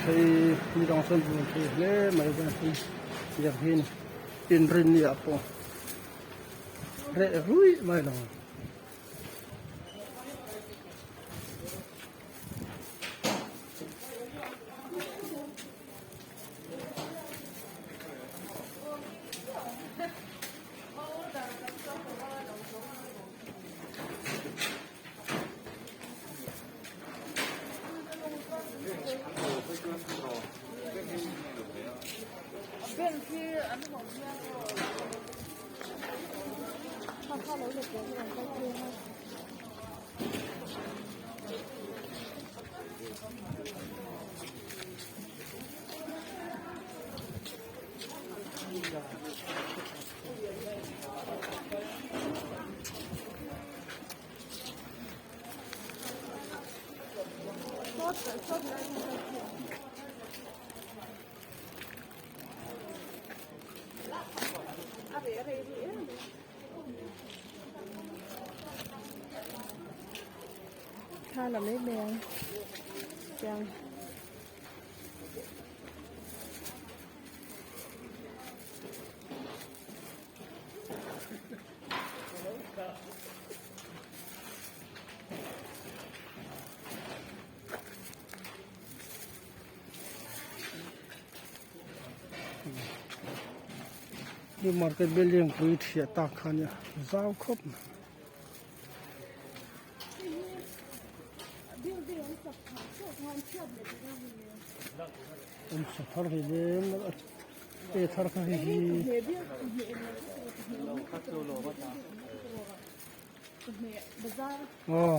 thei midang chuan buan thei hle mai bawk a tiang hi ni inrinni ah pawh reh ruih mai lo. Thla la mai mai ang tiang. New market building pui thiah tak kha ania zau khawp mai. An sa thar hi lem e thar kha hei hi. Aw.